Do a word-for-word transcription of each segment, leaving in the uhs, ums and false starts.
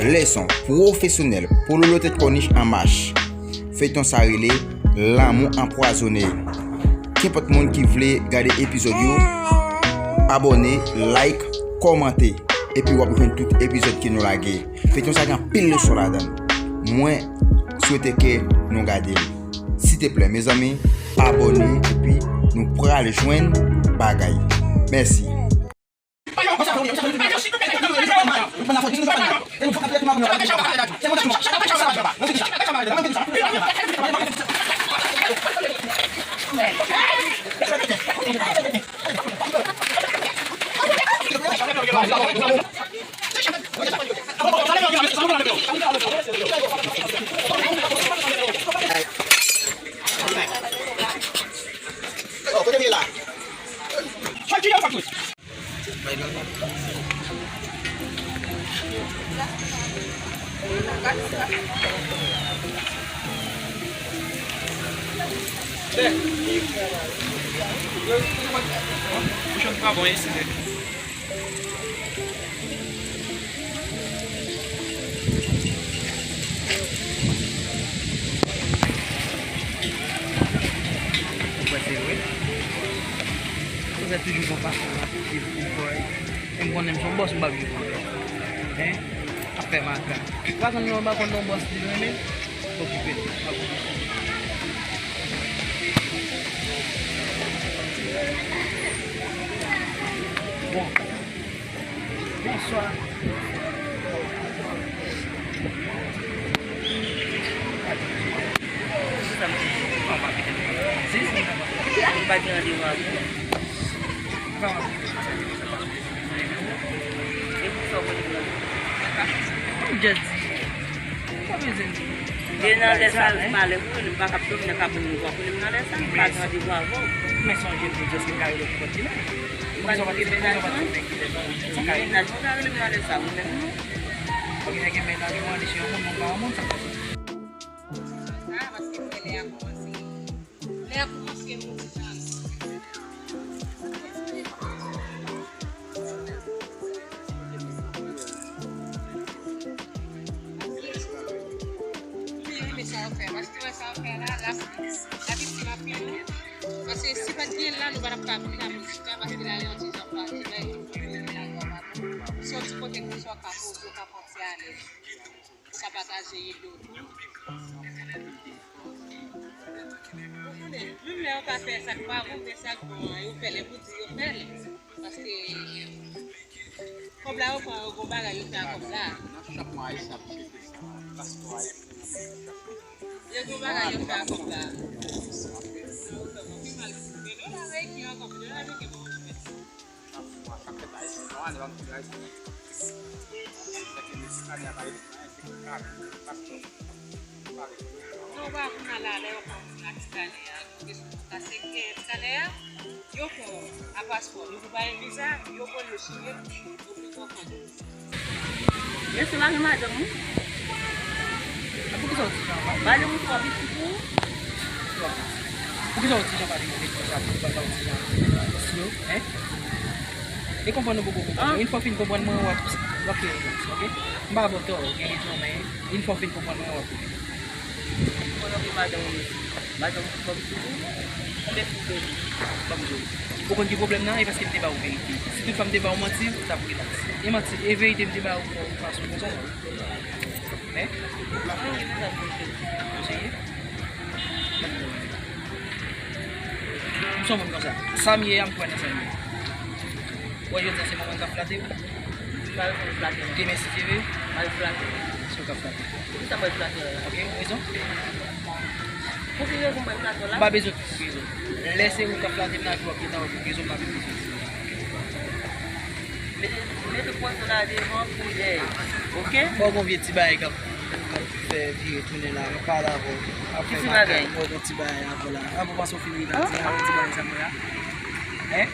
Leson pwofesyonèl, Pololo Tèt Kònich an mach. Feyton sa rele Lanmou Anpwazonnen. Kenpòt moun ki vle gade epizòd yo, abòne, like, kòmante, epi w ap jwenn tout epizòd ke nou lage. Feyton sa gen anpil leson ladan l. Mwen swete ke nou gade l. Silteplè, mezanmi, abòne, epi nou pral jwenn bagay. Mèsi. Bouchon pa bon isi, nèg. Ou kwè se vre? Ou kwè toujou gon pasyans ap viv pou boy. E m konnen m se yon bòs, m p ap viv pou lòt. Hein? Ap fè makak. Ou pa konn non, ou pa konn non bòs li renmen? Okipe l. Bon. Bonswa. Ou pa gen randevou avè m? E poukisa w vle m nan? M just di. Ou pa bezwen di. E nan lè sa, m alèz pou rele, m pa kab dòmi nan kab moun, m pran pou rele m nan lè sa, m pa gen randevou avè w. Men sonje m te di w èske m ka rele w pou kont li menm. Poukisa w pa t di, poukisa w pa t di m enki lè sa? Mennaj mwen ka rele m nan lè sa, ou menm non. Ok, nèg gen mennaj mwen, li se yon moun, mwen pa yon moun, sa fè sa. Sa, paske m wè lè a kòmanse. Lè a kòmanse, mwen se sa. Mwen renmen sa w fè, paske wè sa w fè la, la, la viktim ap pini. Paske si pa t gen l la, nou pa t ap ka vin la pou chita, paske la yon ti zòn pa ti bay, se yon ti kote konsa w ka poze, w ka panse alèz. Sa pataje ide w tou. Ou konnen, menm lè yo pa fè sa k pa bon, men sa k bon an, yo fè l, e pou di yo fè l. Paske kòb la yo pran, yo gon bagay yo fè ak kòb la. Yo gon bagay yo fè ak kòb la. Yo fè mwen pi mal. Men nou la reyini ankò, nou la reyini pou mwen. Non, ou pa konn ala lè yo pran moun ak eskalè a. Paske, eh, eskalè a, yo pran a paspò, yo pou bay viza, yo pran yo chire, yo pran kòkòt. Mesye, pa gen madanm ou? Poukisa w di jan pa? Madanm ou twò piti pou ou? Twò piti. Poukisa w di jan pa gen moun konsa pou w pa w di jan slow, hein? E konprann ou poko konprann. Yon fwa w fin konprann mwen, w ap, w ap fè yon lòt, ok? M pa ba w tò, ou gen rezon, men yon fwa w fin konprann mwen, w ap. Konnen w gen madanm ou, madanm ou twò piti pou ou? Konbyen fi w gen? Ban m di w. Ou konn ki pwoblèm nan? E paske m te ba w verite. Si tout fwa m te ba w manti, ou t ap rilaks. E manti, e verite m te ba w, ou pa sou konsa, non? Men? Ou serye? M se yon moun konsa. Sa m ye a, m kwè nan sa m ye. Ou wè jodi a se mwen menm k ap flate w? M pa bezwen flate non. Demen si Dye vle? M pa bezwen flate. Se ou k ap flate. Poukisa m pral flate la? Ok, ou gen rezon. Pou ki rezon m pral flate w la? M pa bezwen pou rezon. Lè se ou k ap flate m nan, epi w ap gentan wè pou rezon m pa menm bezwen di. Mete, mete pòz la devan pou dèyè. Ok? Bon, gon vye ti bagay k ap, k ap fè vire tounen la, m ap pale avè w. Ap fè makak, bon, gon ti bagay avè w la. Apa w panse w fin rive a di a, gon ti bagay sa mwen la? Hein?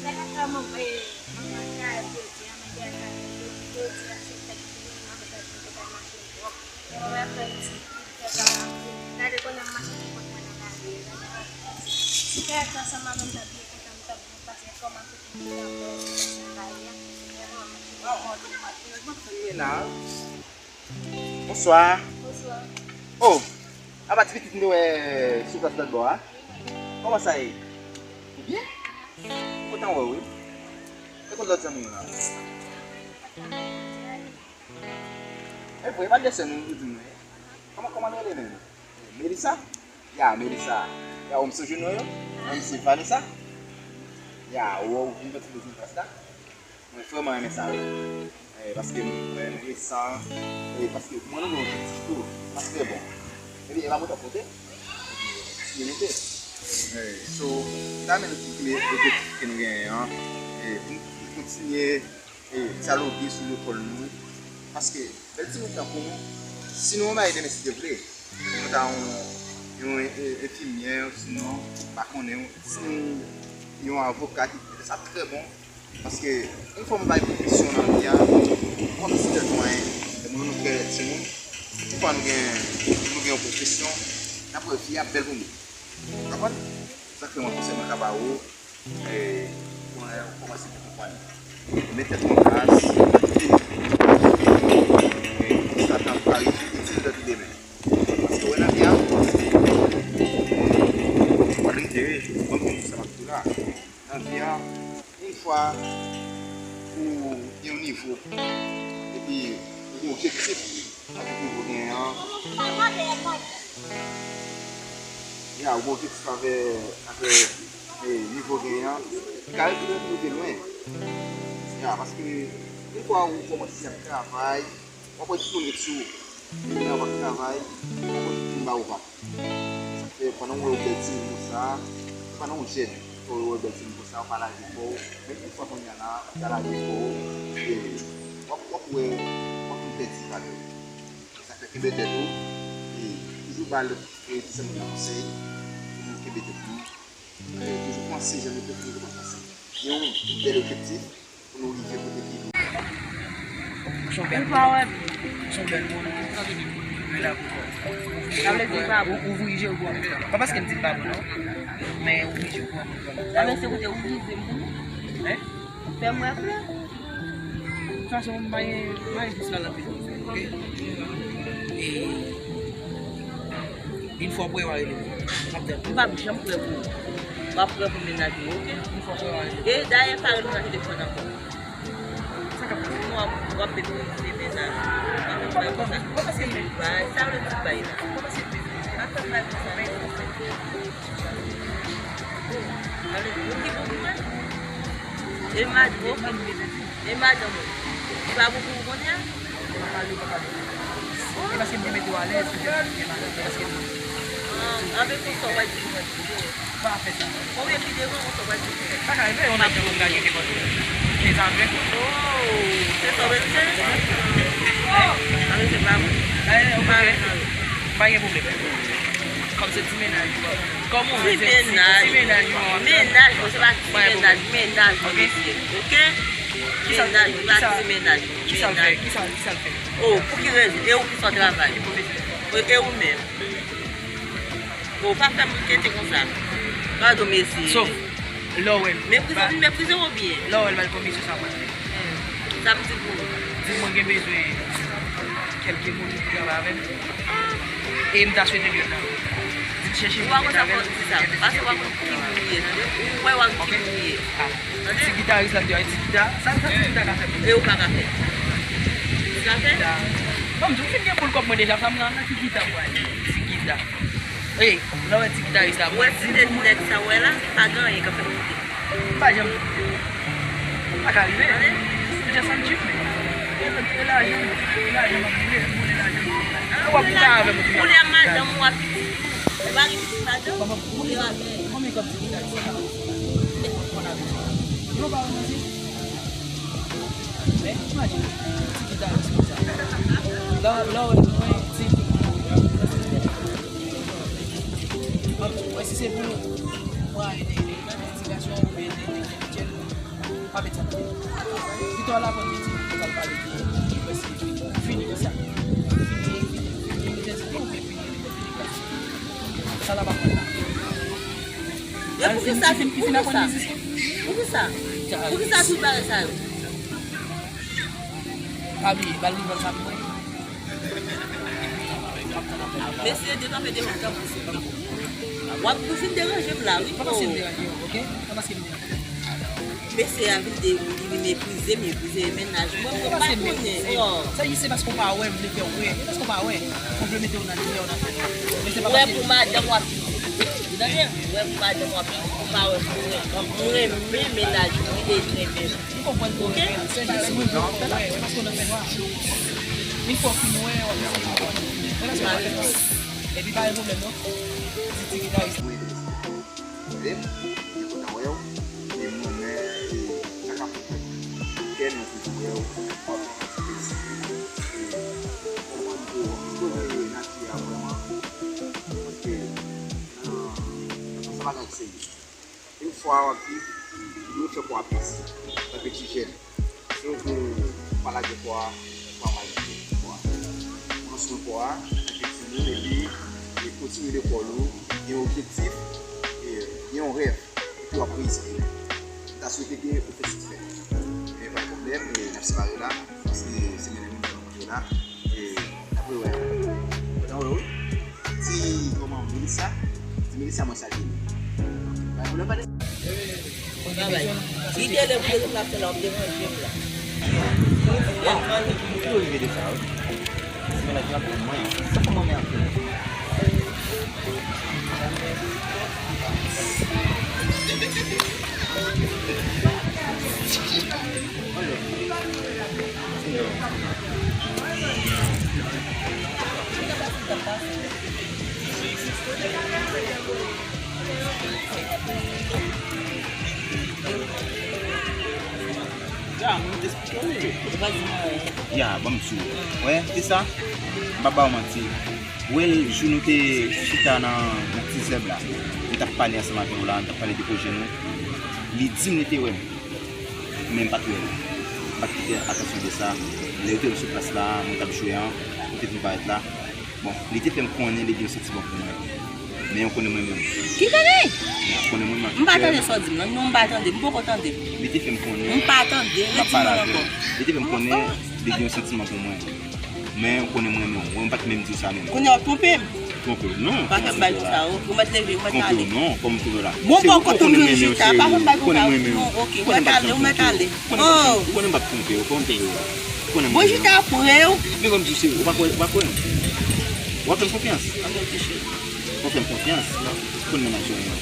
Lè a sa mwen, eh, mwen pa ka jodi a, mwen te ka jodi a, se fèt ki vini, mwen pa ka jodi a, mache twòp. Mwen wè frè m ti, frè pa m, gade konnen m mache pou kont mwen nan lari a. Si frè a te ansanm avè m, m t ap byen kontan, m t ap byen pase, kòman tout moun t ap wè m nan lari a. Mwen wè m Mennaj mwen ap fè mennaj. Bonswa. Bonswa. Oh, apa ti pitit m te wè sou plas lòt bò a? Kòman sa ye? Ou byen? Kontan wè w wi. E kot lòt zanmi w lan? E vre, e pa de sè nou, nou di nou ye. Kòman, kòman nou rele menm? Melissa? Ya, Melissa. Ya, ou m sonje non yo? Mwen se Vanessa. Ya, ou, ou vin fè ti bezwen plas la? Mwen vrèman renmen sa, wi. Eh, paske mwen, mwen resan, eh, paske mwen nan yon objektif tou, sa trè bon. Epi, e pa mwen t ap monte, epi, si yo monte. Eh, so, sa menm ki premye objektif ke nou genyen an, eh, pou nou kontinye, eh, dyaloge sou lekòl nou. Paske, bèl timoun tankou nou, si nou yon bagay demen, si Dye vle, nou ta yon, yon, eh, enfimyè, sinon, pa konnen, si nou yon avoka ki, sa trè bon. Paske, yon fwa mwen bay pwofesyon nan vi a, ou konn si tèt mwen, moun nou fè timoun, yon fwa nou gen, nou gen yon pwofesyon, n ap wè vi a bèl pou nou. Ou konprann? Sa k fè mwen konsèy mwen ka ba ou, eh, konnen ou kòmanse pou konprann. Met tèt ou an plas, epi, eh, sa ta pral itil nan vi demen. Paske wè nan vi a, ou pral rive, mwen konn sa m ap di la. Nan vi a, yon fwa ou gen yon nivo, epi ou gen objektif avèk nivo w genyen an, ya, ou gen objektif avè, avè, e, nivo w genyen an, li ka rive pou w rive lwen. Ya, paske yon fwa ou kòmanse ap travay, w ap wè tout moun ret sou ou. Epi lè w ap travay, w ap wè tout moun ba ou vag. Sa k fè, pandan w wè w bèl timoun konsa, se pandan w jèn, fò w wè w bèl timoun konsa, w pa lage kò w. Menm yon fwa kounye a la, w ap ka lage kò w, e w ap, w ap wè, w ap vin pèdi valè w. Sa k fè, kenbe tèt ou, e toujou ba lòt, e, ti zanmi w konsèy, pou nou kenbe tèt nou, e toujou panse jan nou te toujou konn panse. Gen yon bèl objektif, pou nou rive kote ki lwen. Ou pa wè. Ou se yon bèl moun, ou tande de moun, men la pou fò. Sa vle di pa bon. Ou, ouvri je w pou anpil. Pa paske m di l pa bon, non. Men ouvri je w pou anpil. Sa vle di se kote ou vize m pou nou. Hein? Fè m wè klè. De tout fason, m pa gen, m pa gen plis pale anpil, oke? E Yon fwa w prè, w a rele m. M ap tann. M p ap janm prè pou ou. W ap prè pou mennaj ou, oke? Yon fwa w prè, w a rele m. E dayè, pa rele m nan telefòn ankò. Sa k ap pase? Sinon, w ap, w ap meprize mennaj ou. W ap fè konsa. Ou pa paske m bay. Sa vle di bay la. Ou pa paske m bay. Pa fè m bay konsa, bay konsa. Bon, ale, ou ki bon pou mwen? E madanm ou? E madanm ou? Li pa bon pou ou kounye a? Ou pa pale, ou pa pale. E paske m te mete w alèz, ou te di m gen madanm, e paske m... Ah, anben konsa w pral di mwen tou. Pa fè sa. Konbyen pi devan konsa w pral di mwen? Pa ka rive, yon nèg nan moun gade te konn. Mezanmi. Oh, se sa w bezwen? Anben se pa vre. Eh, ou pa renmen yo. Pa gen pwoblèm. Kòm se ti mennaj ou an. Kòm ou wè, se ti, ti mennaj ou an. Mennaj, non, se pa ti mennaj, mennaj, mesye. Oke? Mennaj, se pa ti mennaj. Kisa l fè? Kisa, kisa l fè? Oh, pou ki rezon? E ou ki sa w travay? E ou menm? Oh, pa fè m kete konsa. Gadon mesye. So, lè w wè l. Meprize, vin meprize w oubyen? Lè w wè l, ba l komisyon sa w pral fè. Sa m di pou ou? Di mwen gen bezwen kèlke moun ki travay avè m. E m ta swete l youn nan yo. Di l chèche moun ki travay avè l. Ou pa konn sa pou di sa. Paske ou pa konn ki moun li ye, tande? Ou wè w ak ki moun li ye. Tande? Ti gitaris la, m di w, ti gita. Sa, sa ti gita ka fè pou ou? E ou pa ka fè. Ou ka fè? Bon, m di w, m fin gen poul kòb mwen deja, sa m nan, nan ti gita m pral ye. Ti gita. Ey, lè w wè ti gitaris la, ou wè ti tèt nèg sa w wè la, pa gen anyen k ap fè m kite. M pa janm, pa ka rive. Ou jan santi m, e, e lajan, e lajan m ap boule, m boule lajan. Ou ap goumen avè m, ou boule a madanm ou a pitit ou. Ou pa gen pitit madanm? Konbyen, konbyen kòb ti gitaris la? Ou konn avè sa? Yo pa rann manzè. Men, imajine, ti gitaris konsa. Lè, lè w wè mwen, ti Mwen, si se pou mwen, ede, ede, ede ti gason, oubyen ede, ede, ede, pa met sa nan tèt. Pito w al aprann metye, ou pral pale de, de vèsite. Fini konsa. Fini, fini, fini, fini, fini, fini, fini, fini. Sa la pa pran la. E poukisa, poukisa? Poukisa? Poukisa tout bagay sa yo? Abi, ba l nouvèl fanmi mwen. Mesye, detan fè devan tan pou se. W ap, ou fin deranje m la, wi. Pa panse m deranje w, oke? Pa panse m deranje w. Mesye a vin de, li vin meprize m, meprize mennaj mwen, mwen pa konnen. Oh. Sa, se paske w pa wè, m vle fè w wè. Se paske w pa wè. Mwen vle mete w nan limyè, w nan fè nwa. Men se pa paske pou madanm w ap, ou tande? Wè pou madanm w ap, ou pa wè pou mwen. Mwen renmen mennaj mwen, li renmen m. M konprann ke w renmen l. Se jis mwen vle w wè, se paske w nan fè nwa. Yon fwa w fin wè, w ap eseye konprann. Se paske w pa fè nwa. Epi pa gen pwoblèm non. Titi gitaris. Mwen enterese. Mwen kontan wè w. E mwen renmen, e, sa k ap fèt. Kè mwen toujou wè w. W ap fè yon ti plezi. E konprann ke w konnen nati a vrèman. Paske nan, nan sa bagay serye. Yon fwa w ap viv, nou fè kò a plezi. Tanke ti jèn, si w vle w pa lage kò a, w pa mal fè kò a. Pran swen kò a, tanke timoun, epi, e kontinye lekòl ou, gen objektif, e gen yon rèv, epi w ap reyisi li. M ta swete ke ou fè siksè. Men pa gen pwoblèm, e n ap separe la, se, se mennen nou nan kote la. E, apre, wè. Kontan wè w, wi. Ti, kòman, Melissa? Ti Melissa, mwen salye l. Bay pwoblèm, pa de. Babay. Li te lè pou l ap fè la, w ap deranje m la. Ou rive de sa, wi. Ti mennaj la pou mwen. Sa kòman mwen ap fè? Ya, mwen te esplike w, wi. Ya, ban m di w. Wè, se sa. M pa ba w manti. Wè, jou nou te chita nan, nan ti zèb la, nou t ap pale ansanm avè w la, nou t ap pale de pwojè nou. Li di m li te wè m, men m pa t wè l. M pa t prete atansyon de sa. Lè yo te wè m sou plas la, mwen t ap jwe an, li te vin parèt la. Bon, li te fè m konnen li gen yon santiman pou mwen. Men ou konnen mwen menm. Ki konnen? Ou konnen mwen menm. M pa tande sa w di m nan. Non, m pa tande. M poko tande. Li te fè m konnen. M pa tande. Redi m ankò. Li te fè m konnen li gen yon santiman pou mwen. Men ou konnen mwen menm. Mwen m pa t menm di w sa menm. Kounye a w ap twonpe m. Twonpe w non. Pa fè m bay konsa, o. Ou mèt leve, ou mèt ale. Twonpe w non, kòm m twonpe w la. Bon, pa w kontan m jwe jita, pa fè m bay konsa. Non, oke, ou mèt ale, ou mèt ale. Ou konnen m p ap twonpe w, ou konnen m p ap twonpe w. Ou konnen mwen. Bon, jita apre w. Men kòm di se, ou pa kwè, ou pa kwè. W ap fè m konfyans. W ap fè m konfyans. Ou konn mennaj ou mwen.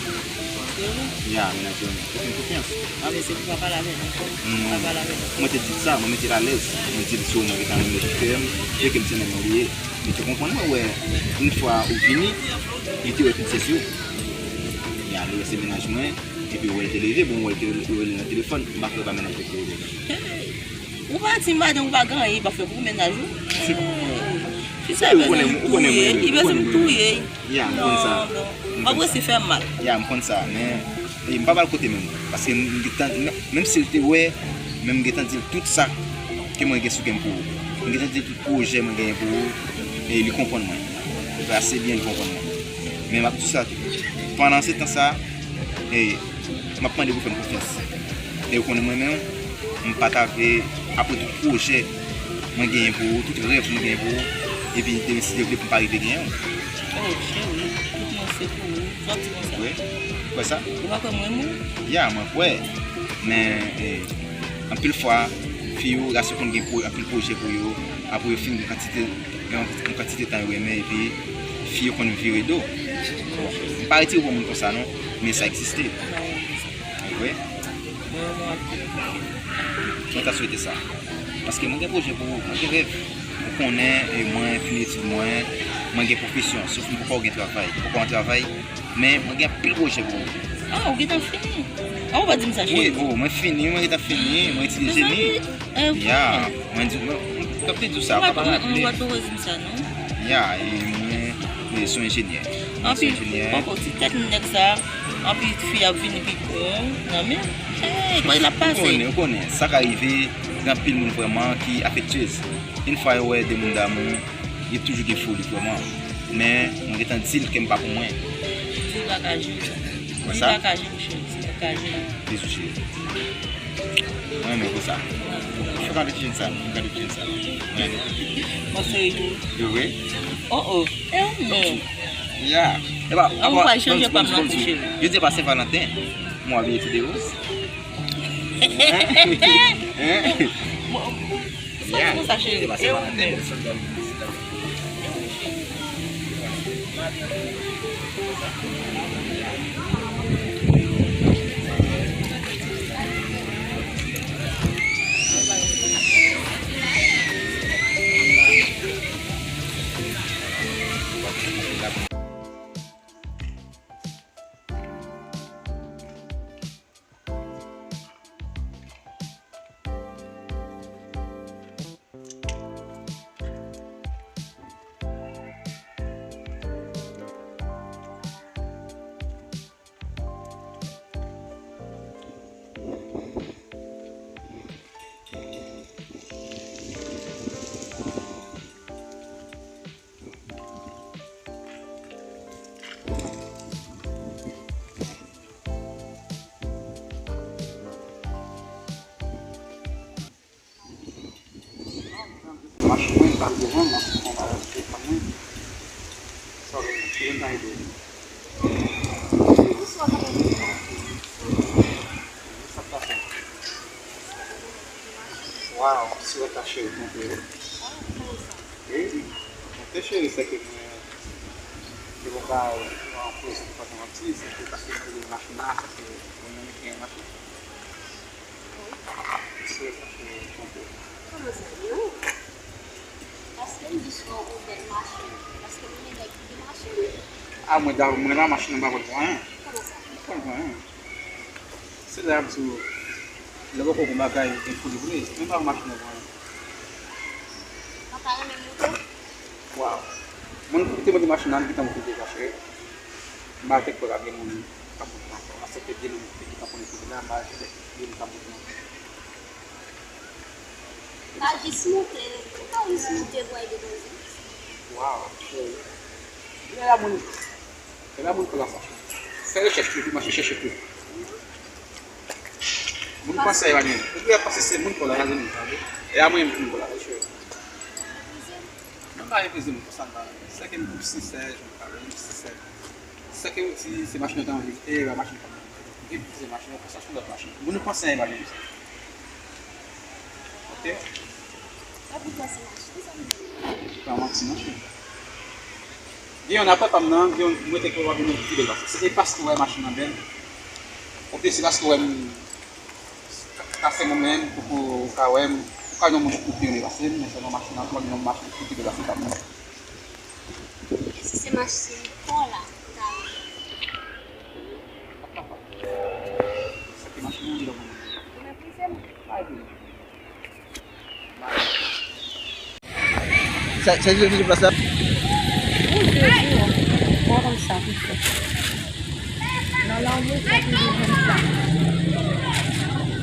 Ya, mennaj ou mwen. Ou fè m konfyans. A, men se pou pa pale avè m ankò. Non. Pa pale avè m. Mwen te di sa, mwen mete l alèz. Mwen di l se ou mwen gentan renmen sou kè m, e ke m se nèg mwen li ye. Men te konprann mwen wè, yon fwa ou vini, li te wè pitit yo. Ya, li wè se mennaj mwen, epi wè l te leve, bon, wè l te rele nan telefòn, m pa kwè pa mennaj li te rele. Ou pa di madanm ou pa gen anyen pa fè pou mennaj ou. Fi sa bezwen m touye, li bezwen m touye. Ya, m konn sa. Non, non. W ap resi fè m mal. Ya, m konn sa, men e, m pa ba l kote menm. Paske m gentan, menm si l te wè, men m gentan di l tout sa ke mwen gen sou kè m pou ou. M gentan di l tout pwojè mwen genyen pou ou. E li konprann mwen. Li fè ase byen, li konprann mwen. Men m ap di sa tou. Pandan se tan sa, e, m ap mande pou fè m konfyans. E ou konnen mwen menm, m pa ta vle, apre tout pwojè mwen genyen pou ou, tout rèv mwen genyen pou ou, epi demen si Dye vle pou m pa rive genyen w. Oh, cheri, tout mwen se pou ou. Sa w di konsa? Wi. Ou kwè sa? Ou pa kwè mwen menm? Ya, mwen kwè. Men, e, anpil fwa, fi yo, gason konn gen pwo-, anpil pwojè pou yo, apre yo fin gen kantite, gen yon kantite tan yo renmen, epi fi yo konn vire do. M pa retire pou moun konsa, non, men sa egziste. Wi. Mwen ta swete sa. Paske mwen gen pwojè pou ou, mwen gen rèv. Ou konnen, e, mwen fini etid mwen, mwen gen pwofesyon, sof mwen poko gen travay. Poko gen travay, men mwen gen anpil pwojè pou ou. Ah, ou gentan fini? Ah, ou pa di m sa, cheri. Wi, bon, mwen fini, mwen gentan fini, mwen etidye jeni. Ya, mwen di, mwen, mwen, mwen te di w sa, ou pa pa raple. Ou pa t poko di m sa, non. Ya, e mwen, mwen se yon enjenyè. Mwen se yon enjenyè. Anpi, poko ti tèt nèg sa, anpi fi ap vini pi bon, nan men. Hey, kòman l ap pase? Ou konnen, ou konnen, sa ka rive, gen anpil moun vrèman ki afektyez. Yon fwa yo wè de moun damou, yo toujou gen foli vrèman. Men, mwen gentan di l ke m pa pou mwen. Di l pa ka jere. Di l pa ka jere, cheri, di l pa ka jere. Bizou, cheri. Mwen renmen konsa. Fè gade ti jenn sa, fè gade ti jenn sa. Mwen seri tou. Yo vre? Oh oh. E ou menm? Ya. E pa, apa, chanje pa m nan kouche. Yo di pa Sen Valanten. Mwen abiye tou de woz. Hein? Hein? Sa di konsa, cheri? E ou menm? Machin mwen pa devan, m ap pran bagay telefòn mwen. Sorry, ki jan m ta ede w? Sa k pase? Waw, si w ta cheri kontre. Wi, monte cheri, se ke mwen, se bon bagay, mwen an koze pou fè manti, se ke paske mwen gen machin la, se ke mwen menm ki gen machin. Wi. Se sa ke monte. Kòman sa, non? Paske m di sou yon bèl machin, paske m gen nèg ki gen machin. A, mwen, mwen pa machin nan, m pa konn pou anyen. Kòman sa? M pa konn pou anyen. Se lè y ap di w, lè w poko gon bagay, gen foli vre. Men pa machin nan vre. Ou pa renmen moto? Waw. Moun ki te mande machin nan, li gentan moute deja, cheri. M pa te kwè k ap gen moun k ap moute nan kò. M aksepte gen moun ki te gentan konnen kote la, m pa aksepte gen moun k ap moute nan kò. Pa jis moute, ou pa jis moute pou al depoze. Waw, cheri. Lè y a moun Fè ba moun kò la sa. Fè rechèch tou, epi mache chèche tou. Moun panse a evanjelis. Epi ap panse se moun kò la, evanjelis la, wi. E a mwen menm ki moun kò la, wi, cheri. Mwen pa meprize moun konsa, m pa. Sèke m sinsè, jan m pale, m sinsè. Sèke ou di se machin nan te anvi, e ba machin pa m. Ou meprize machin nan konsa, se yon lòt machin. Moun panse a evanjelis. Ok? Epi sa se machin, sa m di. Pa manti non, cheri. Gen yon apre pa m nan, gen yon mwen te kwè w ap vin pi bèl pase. Se, e paske w wè machin nan bèl. Oubyen se paske w wè m ka fè mwen menm, poko ou ka wè m, ou ka yon moun ki pi renmen pase m, men sèlman machin nan, w ap gen yon machin ki pi bèl pase pa m nan. Si se machin kò la, ou ta renmen. Sa ki machin nan, li ban mwen. Ou meprize m? Pa vle. Sa, sa, sa, sa, plas la. Ou Jezi, ou konn sa ki fè. Nan lanmou, fòk nou jwenn sa.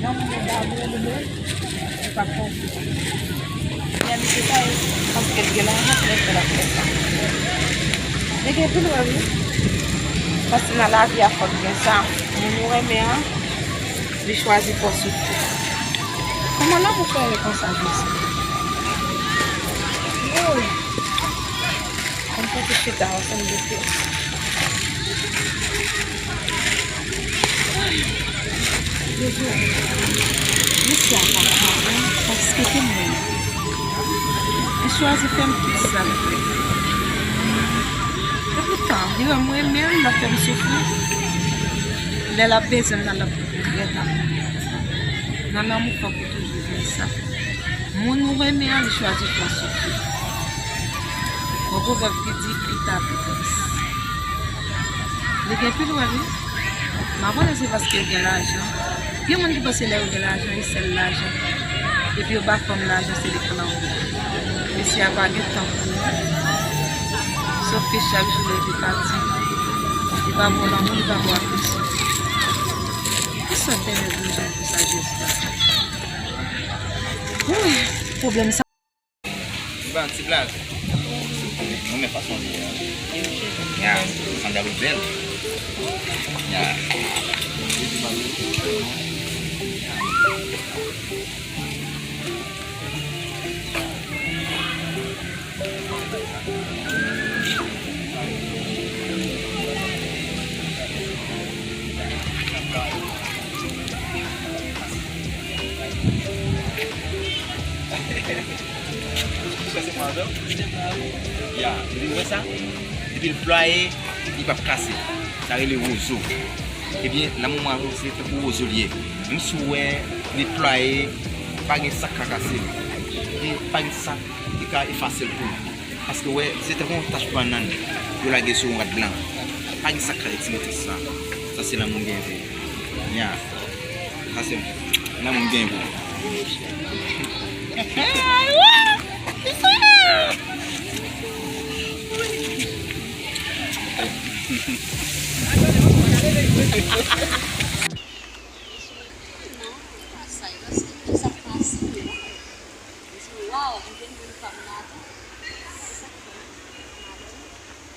Lanmou nan dabou, nou menm, nou pa konprann. Reyalite sa ye, paske l gen lajan, se lè l fè l ap fè sa. Li gen pil wè wi. Paske nan lavi a, fòk gen sa. Moun ou renmen an, li chwazi fè w soufri. Kòman lanmou fè rele konsa, Jezi? Woy! Ann fè ti chita ansanm de fè. Jezi, mesye a pa ka bon, paske te mwen. Li chwazi fè m tout sa l vle. Epoutan, li wè m renmen l, l ap fè m soufri. Lè l ap bezwen m nan, l ap trèt ak mwen. Nan lanmou, fòk ou toujou di sa. Moun ou renmen an, li chwazi fè w soufri. Gon pwovèb ki di, pita pi tris. Li gen pi lwen, wi. M pa konnen se paske l gen lajan. Gen moun ki panse lè yo gen lajan, e sèl lajan. Epi yo ba fanm lajan, se li k lanmou. Mesye a pa gen tan pou ou. Sòf ke chak jou lè li pati, li pa ba w lanmou, li pa ba w afeksyon. Poukisa w te nève jan konsa, Jezi? Woy, pwoblèm sa. Li ba n ti blaze. Nou men fason li ye a. Ya, sandal ou bèl. Ya. Ya. Kase mwen avè w? Ya, epi w wè sa? Depi l plwaye, li p ap kase. Sa rele wozo. Ebyen, lanmou mwen avè w se tankou wozo l ye. Menm si w wè li plwaye, pa gen sa k ka kase l. Li pa gen sa ki ka efase l pou ou. Paske w wè, se tankou yon tach bannann yo lage sou yon rad blan. Pa gen sa k ka retire tach sa. Sa se lanmou m gen pou ou. Ya. Sa se lanmou m gen pou ou.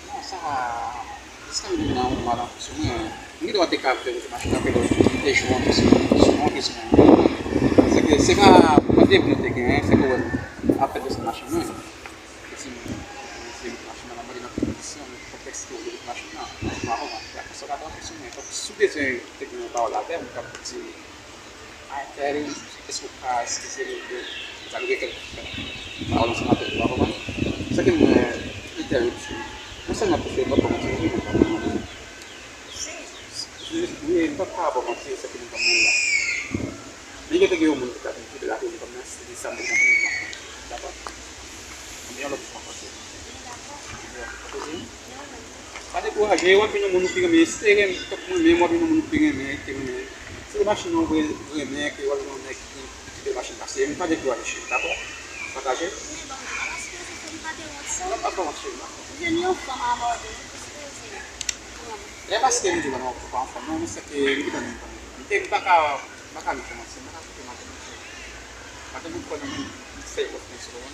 Non, sa, jiska m vin nan yon mal an sou mwen, m gen dwa te ka fè wout machin apre lòt, m te jwe anpil sou, sou anpil sou mwen. Se ke se pa, pa de pou nou te genyen, se ke wè m ap fè de machin mwen. Esi m se wout machin nan, m ap mande nan konpozisyon, nan kontèks ke w wout machin nan, w a konprann, y a konsa w ka branche sou mwen. Donk, si w bezwen te gen yon pawòl avè m, m k ap di, Ay, Terry, èske w ka eskize nou de sa nou gen kèk pawòl ansanm avèk ou, w a konprann? Sa ke m wè, li Terry, non sèlman pou fè m pa kòmanse, wi, m pa kòmanse. Wi, m pa ka ba w manti, sa ke m pa moun la. Men gen te gen yon moun ki ta vin kite la, pou m kòmanse, se de sa m te konprann la. Dakò? Anben, yon lòt fwa ankò, Terry. Anben, anko, Terry. Pa dekouraje, w ap vin yon moun ou pi renmen, si te renmen, tankou mwen menm, w ap vin yon moun ou pi renmen, ki renmen. Si se machin nan ou vle renmen, ke w ap vin yon nèg ki, ki kite machin pase, men pa dekouraje, cheri, dakò? Pataje. Men bon, ou pa sipoze fè m pa te wont sa. Non, pa fè wont, cheri, non. Jwenn yon fanm abòde, ou sipoze. E paske m di w non, ou pa yon fanm, non, men se ke m gentan di w, m te, m pa ka, m pa ka vin kòmanse, m pa ka kite madanm, cheri. Madanm, ou kwè nan moun, m fè yon fè sou ou.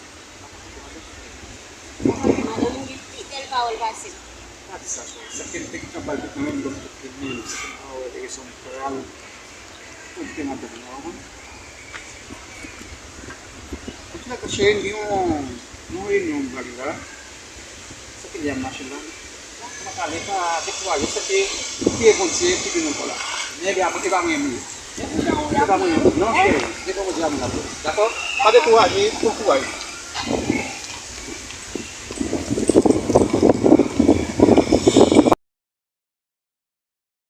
Madanm ou gen pi bèl pawòl pase m. Pa di sa, cheri. Sa ke m te gentan ba l tout mwen menm, donk tout li menm. Se ke m pa wè rezon m pral konte madanm nan, wi. Antoulèka, cheri, m gen yon, yon reyinyon m prale la. Sa ke li ap mache la. Kòman sa ale, pa dekouraje, se ke priye Bondye, pi byen ankò la. Men e pa, e pa mwen menm. E pa mwen menm. Non, cheri, se pa Bondye a mwen ap priye. Dakò? Pa dekouraje, pran kouraj.